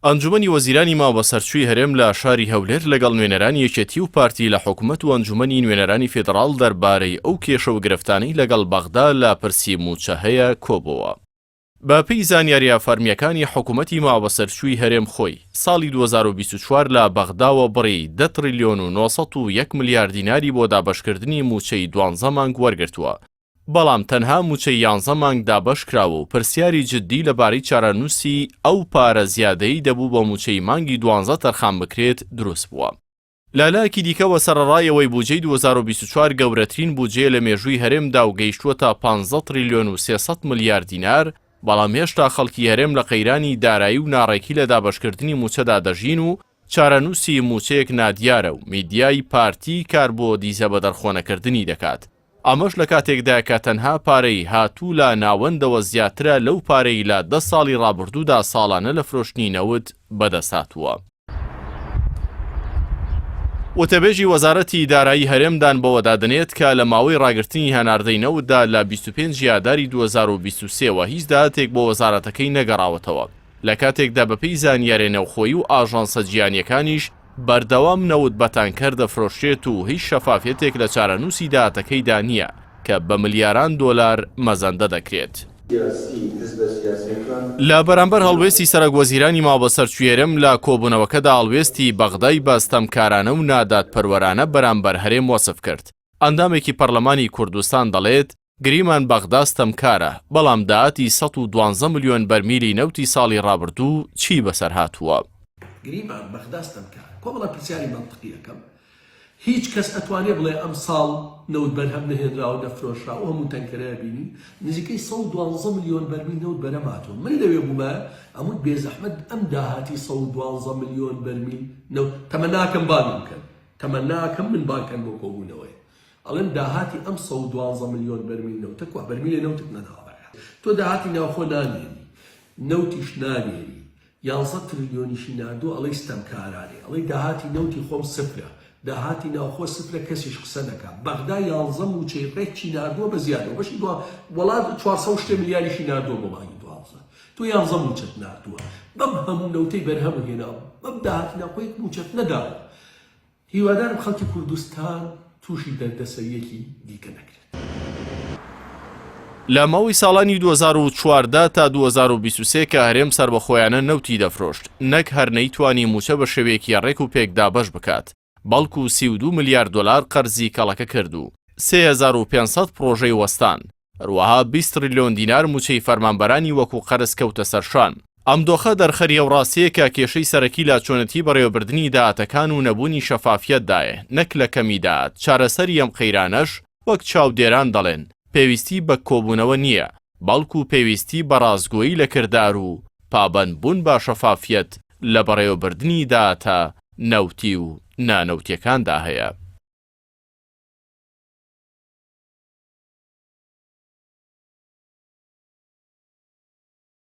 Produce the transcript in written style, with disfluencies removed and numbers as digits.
ئەنجومەنی وەزیرانی ماوەبەسەرچووی هەرێم لە شاری هەولێر لەگەڵ نوێنەرانی یەکێتی و پارتی لە حکومەت و ئەنجومەنی نوێنەرانی فیدڕاڵ دەربارەی ئەو کێشە و گرفتانەی لەگەڵ بەغدا لە پرسی مووچە هەیە کۆبۆوە. بە پێی زانیارییە فەرمییەکانی حکومەتی ماوەبەسەرچووی هەرێم خۆی، ساڵی 2024 لە بەغداوە بڕی دە تڕیلیۆن و 901 ملیار دیناری بۆ دابەشکردنی مووچەی دوانزە مانگ وەرگرتووە، بەڵام تەنها مووچەی یانزە مانگ دابەشکراوە و پرسیاری جددی لەبارەی چارەنووسی ئەو پارە زیادەی دەبوو بۆ مووچەی مانگی دوانزە تەرخان بکرێت دروست بووە. لە لایەکی دیکەوە سەرەڕای ئەوەی بوجەی 2024 گەورەترین بوجەیە لە مێژووی هەرێمدا و گەیشتووەتە پانزە تریلیۆن و 300 ملیار دینار، بەڵام هێشتا خەڵکی هەرێم لە قەیرانی دارایی و ناڕێکی لە دابەشکردنی مووچەدا دەژین و چارەنووسی مووچەیەک نادیارە و میدیای پارتی کار بۆ دیزە بەدەرخۆنەکردنی دەکات. ئەمەش لە کاتێکدایە کە تەنها پارەی هاتوو لە ناوەندەوە زیاترە لەو پارەی لە دە ساڵی ڕابردوودا ساڵانە لە فرۆشتنی نەوت بەدەست هاتووە. وتەبێژی وەزارەتی دارایی هەرێم دان بەوەدا دەنێت کە لە ماوەی ڕاگرتنی هەناردەی نەوتدا لە 25 ی ئاداری 2023 وە هیچ داهاتێک بۆ وەزارەتەکەی نەگەڕاوەتەوە لە کاتێکدا بەپێی زانیاریە نێوخۆیی و ئاژانسە جیهانیەکانیش بەردەوام نەوت بە تانکەر دەفرۆشرێت و هیچ شەفافیەتێک لە چارەنووسی داهاتەکەیدا نییە کە بە ملیاران دۆلار مەزەندە دەکرێت. لە بەرامبەر هەڵوێستی سەرەک وەزیرانی ماوەبەسەرچووی هەرێم لە کۆبوونەوەکەدا هەڵوێستی بەغدای بە ستەمکارانە و نادادپەروەرانە بەرامبەر هەرێم وەسف کرد. ئەندامێکی پەرلەمانی کوردستان دەڵێت، گریمان بەغدا ستەمکارە، بەڵام داهاتی 112 ملیۆن بەرمیلی نەوتی ساڵی ڕابردوو چی بەسەر هاتووە؟ گریمان بەغدا ستەمکارە. کۆمەڵە پرسیاری مەنتقی ئەکەم. هیچ کەس ئەتوانێ بڵێ ئەمساڵ نەوت بەرهەم نەهێنرا و نەفرۆشرا ئەو هەموو تەنکەرە بینی نزیکەی 112 ملیۆن بەرمیل نەوت بەرهەم هاتووە من لەوێ بوومایە ئەموت بێزەحمەت ئەم داهاتی 112 ملیۆن بەرمیل نەوت تەمەناکەم بانگم بکەن تەمەناکەم من بانگ کەن بۆ کۆبوونەوەی ئەڵێم داهاتی ئەم 112 ملیۆن بەرمیل نەوتە کوا بەرمیلێ نەوتت نەداوە بەرهەم تۆ داهاتی ناوخۆ نانێری نەوتیش نانێری یانزە ترلیۆنیشی ناردووە ئەڵێی ستەمکارانەی ئەڵێی داهاتی نەوتی خۆم سفرە داهاتی ناوخۆ سفرە کەسیش قسە نەکا بەغدا یانزە موچەی ڕێکی ناردووە بە زیادەوە بەشی دوا وەڵات 400 و شتێ ملیاریشی ناردووە بۆ مانگی دوانزە تۆ یانزە موچەت ناردووە بەم هەموو نەوتەی بەرهەم هێناوە بەم داهاتی ناوخۆیەک موچەت نەداوە هیوادارم خەڵکی کوردستان تووشی دەردەسەرییەکی دیکە نەکرێت. لە ماوەی ساڵانی 2014 تا 2023 کە هەرێم سەربەخۆیانە نەوتی دەفرۆشت، نەک هەر نەیتوانی مووچە بە شێوەیەکی ڕێک و پێک دابەش بکات، بەڵکو 32 ملیار دۆلار قەرزی کەڵەکە کرد و 3500 پڕۆژەی وەستان، هەروەها 20 تریلیۆن دینار مووچەی فەرمانبەرانی وەکو قەرز کەوتە سەرشان. ئەم دۆخە دەرخەری ئەو ڕاستییە کە کێشەی سەرەکی لە چۆنێتی بەڕێوەبردنی داهاتەکان و نەبوونی شەفافیەتدایە نەک لە کەمی داهات، چارەسەری ئەم قەیرانەش وەک چاودێران دەڵێن پێویستی بە کۆبوونەوە نییە، بەڵکو پێویستی بە ڕاستگۆیی لە کردار و پابەندبوون بە شەفافیەت لە بەڕێوەبردنی داهاتە نەوتی و نانەوتییەکاندا هەیە.